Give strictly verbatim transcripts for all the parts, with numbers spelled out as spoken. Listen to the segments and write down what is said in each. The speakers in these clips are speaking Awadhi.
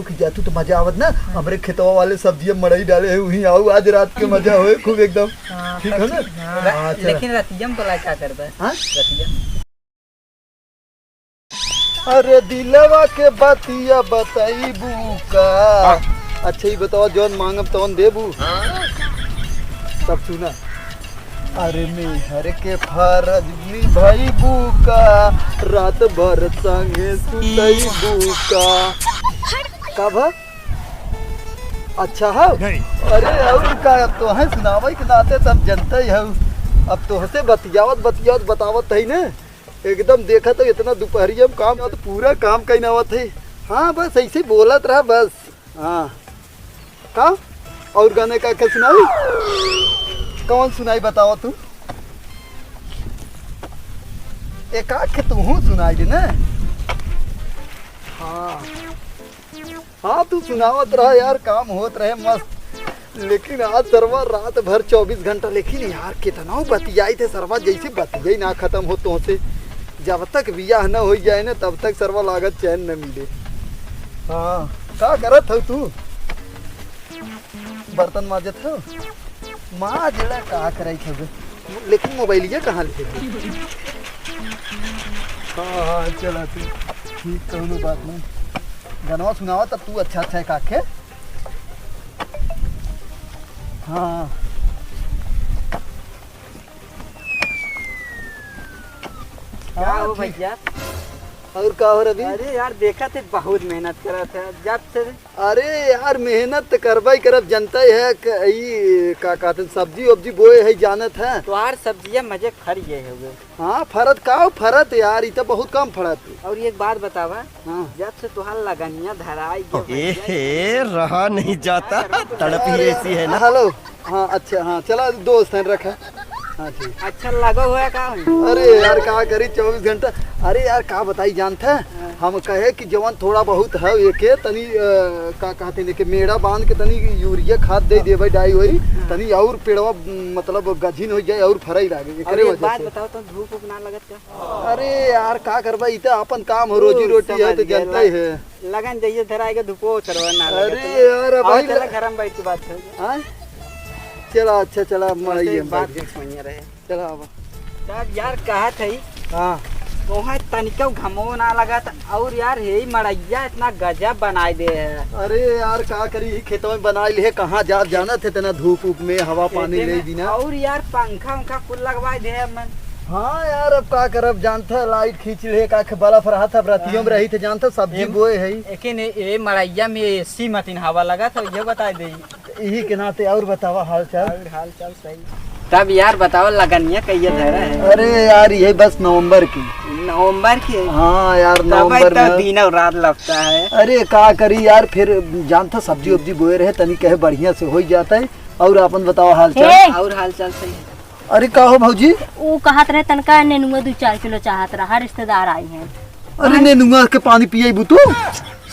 कि जा तू तो मजा आवत ना, हाँ। हमरे खेतवा वाले सब्जिया मड़ई डाले है, वहीं आओ, आज रात के मजा होए खूब एकदम। हाँ, ठीक है ना? सब्जी, हाँ। हाँ, चला। लेकिन रतिया में बोला क्या करबे? हाँ? रतिया में। अरे दिलवा के बतिया बताइबू का? अच्छा, ई बतावा, जौन मांगब तौन देबू? तब सुना। अरे मेहर के फरज निभाइबू का? रात भर संगे सुतइबू का? का भा? अच्छा है? नहीं। अरे और का, अब तोहे सुनावे के नाते सब जनते ही हऊ। अब तोहसे बतियावत बतियावत बतावत ही ना, एकदम देखा तो इतना दुपहरिया में काम, तो पूरा काम कहीं आवत है। हाँ, बस ऐसे बोलत रहा बस। हाँ, का? और गाने का के सुनाई? कौन सुनाई बतावा तू? एक आखे तू हूँ सुनाई दे ना। हाँ, हाँ, तू सुनावत रहा यार, काम होत रहे मस्त। लेकिन आज सरवा रात भर चौबीस घंटा, लेकिन यार कितना बतियाई थे सरवा, जैसे बतियाई ना खत्म हो तोहसे। जब तक बियाह न हो जाए ना, तब तक सरवा लागत चैन न मिले। हाँ, का करत हो तू? बर्तन माजत हो? माजला का करई थे बे? लेकिन मोबाइलिया कहाँ ले? हाँ, हाँ, चला तू। ठीक, कौनो बात नहीं। गनवा सुनावा तब तू अच्छा अच्छा है काके। हाँ। क्या हाँ, हो ठीक। भैया? और का हो रवि? अरे यार, देखा थे बहुत मेहनत करा था जब से। अरे यार, मेहनत तो करबा ही करब, जनता ही है क-, ई का कहते हैं, सब्जी वब्जी बोए है, जानत है। तोहार सब्जिया मजे खर ये हो गए। हाँ, फरत का हो, फरत यार, ई तो बहुत कम फरत। और एक बात बतावा, हाँ। जब से तोहार लगनिया धराई गए ए, भैया, हे, रहा नहीं जाता, तड़प ही ऐसी है ना। हेलो, हाँ, अच्छा, हाँ, चला, दोस्त हैं, रखा। हाँ, ठीक। अच्छा लगा हुआ है का? अरे यार, का करी, चौबीस घंटा। अरे यार, का बताई, जानत है, हाँ। हम कहे कि जवन थोड़ा बहुत है, एके तनी, अ, का कहते हैं, एके मेड़ा बांध के तनी यूरिया खाद दे देबे, डाई होई, हाँ। तनी और पेड़वा, मतलब, गझिन हो जाए और फरई लागे, और एकरे एक वजह बात से। बताओ तो, धूप उप ना लगत का? अरे यार, का करबा, ई तो अपन काम हो, ओ, रोजी रोटी है, समझ तो गए, जनता ही लग-, है। लगन जइसे धराए के धूपो चढ़वा ना लगे अरे तो। यार, अब आओ, भाई चला ल-, घर में बैठ के बात हो जाए। हाँ? चला, अच्छा, चला, अब वैसे मड़ई ही में बात बैठ के। एक महीने रहे। चला, अब। तब यार, कहा थे, हाँ। तोहे तनिको घमो ना लगा था, और यार, हे मड़ैया इतना गजब बनाए दे है। अरे यार, का करी, ही खेतवा में बनाए ले, कहाँ जा, जानत है, इतना धूप उप में, हवा पानी खेते ले में, बिना। और यार, पंखा उंखा कुल लगवाए दे है मन। हाँ यार, अब का करब, जानत है, लाइट खींच ले, का खे बल्ब रहा था, अब रतियों में हाँ। रही थे, जानत है, सब्जी एम-, बोए है। लेकिन ए, ए मड़ैया में एसी मतिन हवा लगा था, ये बताए दे। यही के नाते और बतावा हाल चाल। और हाल चाल सही। तब यार बताओ, लगनिया कहिए धरा है? अरे यार, ये बस नवंबर की। नवंबर की? हाँ यार, तब नवंबर तो में। दिन और रात लगता है। अरे का करी यार, फिर जानता सब्जी उब्जी बोए रहे, तनी कहे बढ़िया से हो ही जाता है। और आपन बताओ हाल चाल। ए! और हाल चाल सही है। अरे का हो भौजी? ऊ कहत रहे तनका नेनुआ दू चार किलो चाहत रहा, रिश्तेदार आई हैं। अरे नेनुआ के पानी पियबू तू?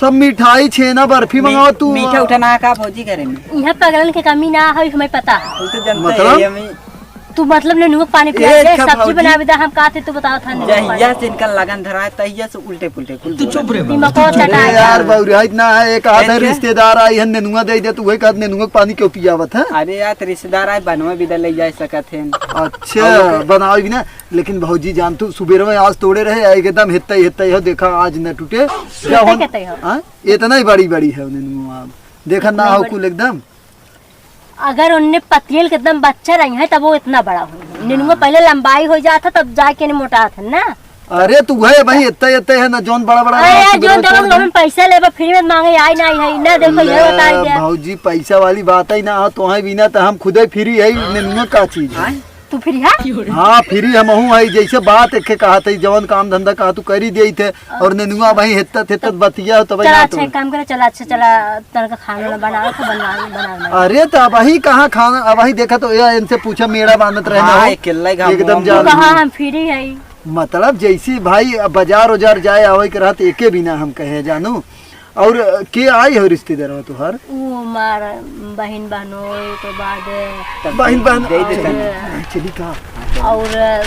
सब मिठाई, छेना, बर्फी मी-, मंगाओ तू। मीठा उठा ना का भौजी घरे में? यहाँ पगलन के कमी ना है, हमें पता है। तू तो जानते मतलब? है, हमें तू मतलब नेनुआ के पानी पिया ए, दे, अच्छा सब्जी भौजी। बनावे दा, हम का थे तू बताओ था नेनुआ के पानी। जहिया से इनका लगन धरा है, तहिया से उल्टे पुल्टे कुल तू चुप बोला। रे बाबू, दिमाग तू और चुप रे। चटा अरे यार, है। बौरियाइत ना है, एक आध है अच्छा। रिश्तेदार आई है, नेनुआ दे दे, तू वही कहत नेनुआ के पानी क्यों पियावत है? अरे यार, तो रिश्तेदार आए, बनवा भी ले जाए सकत हैं। अच्छा, और ओके। बनावे भी ना, लेकिन भौजी जान तू, सुबेर में आज तोड़े रहे, एकदम हेत्ता ही हेत्ता ही हो, देखा आज न टूटे। क्या हेत्ता हो? हेत्ता ही हो। हाँ? इतना ही बड़ी बड़ी है नेनुआ, देखा ना इतना हो बड़ी। कुल एकदम। अगर उनने पतियल के एकदम बच्चा रही है, तब वो इतना बड़ा हो। नेनुआ पहले लंबाई हो जाता, तब जाके ने मोटात है ना। अरे तू है भाई, इतना इतना है ना, जौन बड़ा बड़ा अरे रहा, यार, सुबेर जौन में तोड़ तोड़ दे। हम पैसा लेबा, फ्री में मांगे, आई ना, आई है ना, देखो, ये ले, बताई दिया। भौजी, पैसा वाली बात ही ना हो, तो है बिना तो हम खुदे फ्री है, नेनुआ का चीज है। आय? तू फ्री है? हाँ, फ्री हम हूँ है, जैसे बात एक कहा थे, जवन काम धंधा कहा तू करी दे थे, और नेनुआ भाई हेत्तत हेत्तत बतिया हो, तब चला, ना अच्छा, तो। एक काम करे, चला, अच्छा, चला, तनका खाना ना बनावे, तो बनवा, बना, बना। अरे, तो अब वही कहाँ खाना, अब वही देखा तो ये इनसे पूछा, मेड़ा बांधत रहे ना हाँ, हो। अकेला ही घाम एकदम में जा तू कहा हम फ्री है। मतलब, जैसे भाई, अब बाजार उजार जाए आवे के रहत, एके बिना हम कहे, जानू। और, अ, के आई हो रिश्तेदार में तुहार? वो हमार बहिन बहनोई, ओकर बाद तब बहिन बहन, दे दे और, तनी। चली का? और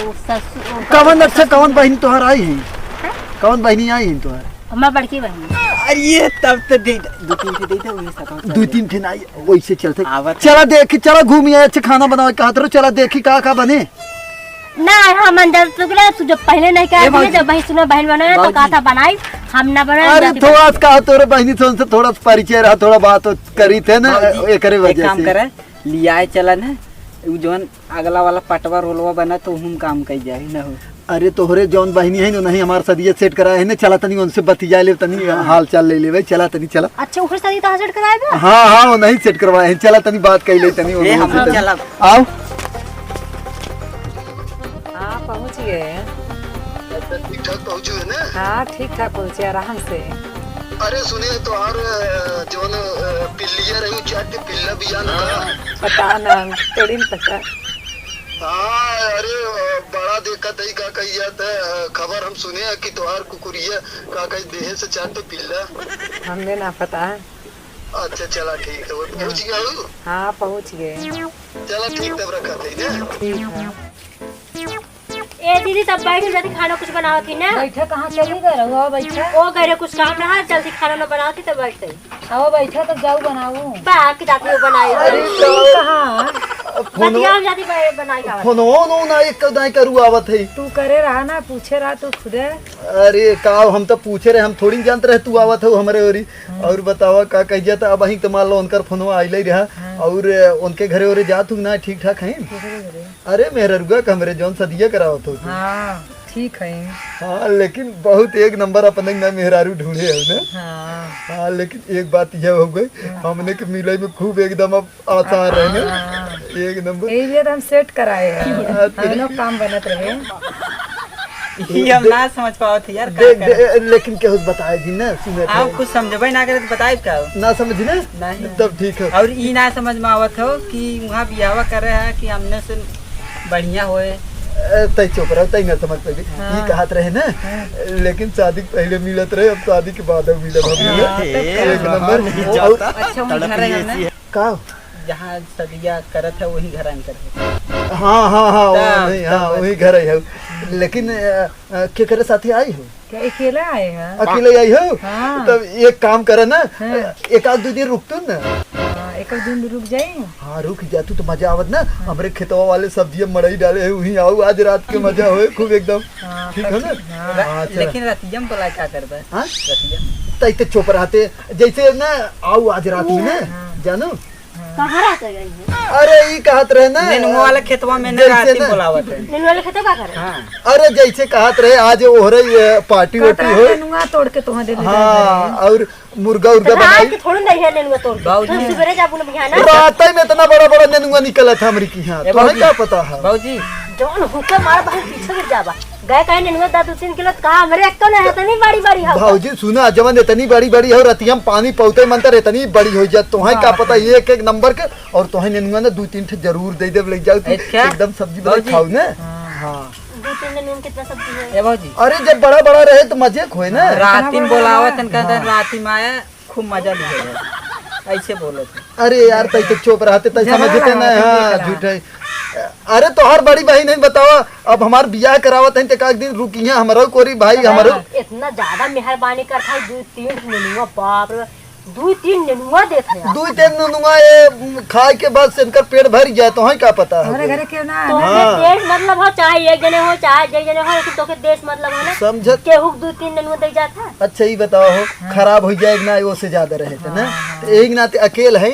वो ससुर, कवन, अच्छा, कवन बहिन तुहार आई है? हाँ? कवन बहिनी आई है तुहार? हमार बड़की बहिन। अरे ये तब तो दे, दो तीन ठे दे दे, वही सब दो तीन ठे ना, वैसे चलते। आवत। चला देखी, चला घूमी आए, अच्छा खाना बनावे, कहा तो चला देखी का का बने। ना, हम अंदर तो गए, तू जब पहले नहीं कहा ए दिए, भौजी। जब बहिन सुना बहिन बनाए तो भौजी। कहा था बनाई, हम ना बनाए, अरे जाती थोड़ा सा कहा तोरे बहिनी से, उनसे थोड़ा सा परिचय रहा, थोड़ा बात करी थे ना, भौजी, एकरे एक वजह काम से। करे, लियाए चला ना, उ जौन अगला वाला पटवा रोलवा बना तो हम काम कर जाए ना हो। अरे तोहरे जौन बहिनी है ना, नहीं हमार सदिया सेट कराए है ना, चला तनी उनसे बतिया ले तनी हाँ। हाल चाल ले लेवे, चला तनी चला। अच्छा, ओकर शादी तहां सेट कराए बा? हाँ, हाँ, वो नहीं सेट करवाए हैं, चला तनी बात कर ले तनी ए, उनसे हम तनी। चलब। आओ। हाँ, पहुँच गए। अच्छा, ठीक ठाक पहुँचू है ना? हाँ, ठीक ठाक पहुँचे, आराम से। अरे सुनिए, तोहार, अ, जौन, अ, पिल्लिया रही, उ चार के पिल्ला बिया न का? पता ना, हम थोड़ी न पता। हाँ, अरे, अ, बड़ा देखत है, का कही जात है, अ, खबर हम सुने है कि तोहार कुकुरिया का कही देहे से चार के पिल्ला। हमें ना पता है। अच्छा, चला ठीक है, वो पहुँच गया हूँ। हाँ, पहुँच गए। चला ठीक, तब रखा थे ना। ठीक है। ए दीदी, तब बैठ जाती, खाना कुछ बनावत ही ना। बैठा कहाँ चली गए रहो, आओ बैठा। ओ गए रहे, कुछ काम रहा, जल्दी खाना ना बनावत ही, तब बैठ गई। आओ बैठा, तब जाओ बनाओ। बा, कि जाती हो बनाई। अरे, ई कहाँ? फोनो, बतिया हम जाती बै-, बनाई खावत। फोनो, नो, ना, एक दाई करू आवत है। तू करे रहा ना, पूछे रहा तू खुदे। अरे, का हम तो पूछे रहे, हम थोड़ी जानत रहे तू आवत हो हमरे ओरी। हाँ। और बतावा, का कह जाता, अब अहीं तो मान लो उनकर फोनवा आइले रहा। हाँ। और उनके घरे ओरे जात हूँ ना, ठीक ठाक है? केकरे घरे? अरे मेहररुआ के हमरे जौन सदिया करावत हो तू। हाँ, ठीक है। हाँ, लेकिन बहुत एक नंबर अपने ना मेहरारू ढूंढे हो ना। हाँ। हाँ, लेकिन एक बात यह हो गई, हाँ। हमने के मिले में खूब एकदम अब आसार रहे ना। हाँ। एक नंबर। यही लिए तो हम सेट कराए हैं। हाँ, तो हमनो काम बनत रहे। ये हम दे-, ना समझ पावत है यार, का देख, करे? दे-, लेकिन केहू बताए जी ना, सुने आप थे। कुछ समझबे ना करे तो बताए का हो? ना समझी ना? नहीं। तब ठीक है। और ई ना समझ में आवत हो कि वहाँ बियाहवा करे है कि हमने से बढ़िया होए। ए, तै चुप रहो, तै ना समझ पाबी। हाँ। ई कहत रहे ना, हाँ। लेकिन शादी के पहले मिलत रहे, अब शादी के बाद अब मिलब हम। हाँ, तब ए, का? एक नंबर। नहीं और जाता। अच्छा, उन घर है ना? का? जहाँ सदिया करत है, वही घर अंकर है। हाँ, हाँ, हाँ, तब, वही, हाँ, तब। वही घर है। लेकिन, अ, अ, केकरे साथे आई हो? क्या अकेला आए हैं? अकेले आई हो? हाँ। तब एक काम करे ना, हाँ। एक आध दो दिन रुकतू ना। हाँ, एक आध दिन रुक जाई। हाँ, रुक जा तू तो मजा आवत ना। हाँ। हमरे खेतवा वाले सब्जिया मड़ई डाले है, वहीं आओ, आज रात के मजा होए खूब एकदम। हाँ, ठीक तब है ना? ठीक, हाँ। हाँ, चला। लेकिन रतिया में बोला क्या करबे? हाँ? रतिया। तै तो चुप रहते, जैसे ना आओ आज रात में ना, हाँ। जानो? कहाँ रहते गई हैं? अरे, ई कहत रहे ना, नेनुआ वाला खेतवा में ने जैसे राती ना बोलावत है। नेनुआ वाला खेतवा का करे? हाँ। अरे, जैसे कहत रहे, आज ओहरे, ये, पार्टी कहत वार्टी रहे, हो। नेनुआ तोड़ के तोह दे दे हाँ, रहे। और मुर्गा उर्गा तो रात बनाई। के थोड़ी नहीं है नेनुआ तोड़ के। बाबूजी। तुम सुबेरे जाबू ना बिहान। रात में इतना बड़ा बड़ा नेनुआ निकला था हमरी की यहाँ, ए, तुम्हें बाबूजी। क्या पता है? बाबूजी। जौन हुके मार बहन पीछे गिर जाबा। गए कहे नेनुआ दा दो तीन किलो, तो कहा, "हमरे एक तो नहीं है, इतनी बड़ी बड़ी है।" भौजी सुना, जवन इतनी बड़ी बड़ी हो, रतिया में पानी पौते मंतर इतनी बड़ी हो जात, तोहे का हाँ। पता, एक एक नंबर के, और तोहे नेनुआ ना दो तीन ठे जरूर दे देब, ले जाओ तू, अच्छा। एकदम सब्जी बना भौजी। खाओ ना। हाँ। हाँ। दो तीन नेनुआ में कितना सब्जी है? ए भौजी। अरे, जब बड़ा बड़ा रहे तो मजे खोए ना। राती में बोलावत तन, कहते हाँ। राती में आया, खूब मजा लिहे रहे। ऐसे बोलत है। अरे यार, तै तो चुप रहते, तै जरा समझते ना, हाँ, झूठे। अरे तोहार बड़ी बहिन है, बतावा, अब हमार बियाह करावत है, तो एक दिन रुकिया, हमरो कोरी भाई, हमरो। इतना ज्यादा मेहरबानी करत है, दू तीन नेनुआ, बाप रे, दू तीन नेनुआ देत है। दू तीन नेनुआ, ये खाए के बाद से इनकर पेट भर जाए, तो है का पता है? हमरे घरे क्यों ना? तो हाँ। देश मतलब हो, चाहे एक जने हो, चाहे जय जने हो, लेकिन तोके देश मतलब हो ना। समझत। केहू के दू तीन नेनुआ दे जात है। अच्छा, ई बतावा हो, हाँ। खराब हो जाए ना, वो से ज्यादा रहे थे ना। हाँ, हाँ। तो एक नाते अकेल है,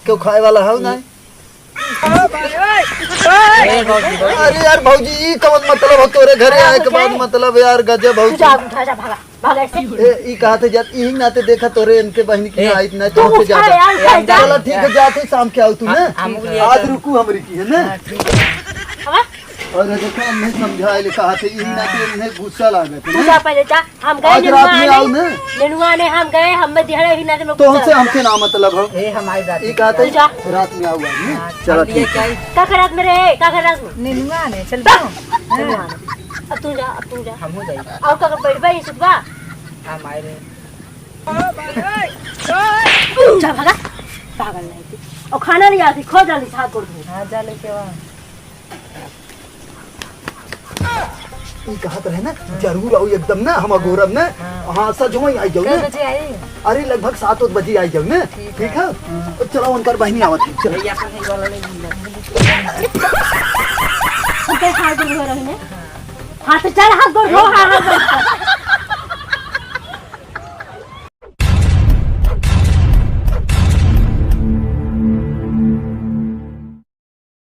क्यों खाए वाला है ना? ए, भौजी, भौजी। अरे यार भौजी, ई कौन मतलब हो तोरे घरे हाँ, आए के बाद? मतलब यार गजब भौजी। जा, उठा, जा, भागा, भागा ऐसे। ए, ई कहा थे जात, ई नाते देखा तोरे इनके बहिन की ए, ना, इतना तू तो से उठा ज्यादा। यार, उठा, जा। चला ठीक है, जाते शाम के आओ तू ना। हम लोग आज रुकू हमरी की है ना। हाँ, ठीक है। हाँ? और देखो, हमने समझाए ले कहा थे, ई नाते इन्हें गुस्सा लागत है तू ना। जा पहले जा। हम गए आज नेनुआ रात में आने, आओ ना। नेनुआ आने हम गए, हमें दिहाड़े ही ना के लोग तो हमसे चला हमके ना मतलब हो। ए, हमारी बात ये कहा था तू जा। रात में आओ आज ना। हाँ, चला हम ठीक है। का कर रात में रे, का कर रात में? नेनुआ आने, चल बा। जाओ। नेनुआ आने। अब तू जा, अब तू जा। हम हो जाएगा। और का कर बैठ भाई सुबह? हम आए रे। जा भागा। पागल नहीं थी। और खाना नहीं आती, खो जल्दी से हाथ गोड़ धो। हाँ, जा लेके आ। ई कहत रहे ना, जरूर आओ एकदम ना, हम अगोरब ना। हाँ। हाँ, सजवई आई जाओ कै ना। बजे आई? अरे, लगभग सात ओत बजे आई जाओ ना। ठीक ठीक है। है? चलो, उनकर बहिनी आवत है, चलो। भैया, अपन है वाला नहीं भूलना। उनके हाथ गोड़ धो रहे हैं। हाँ, तो चल, हाथ गोड़ धो, हाँ, हाँ, हाँ।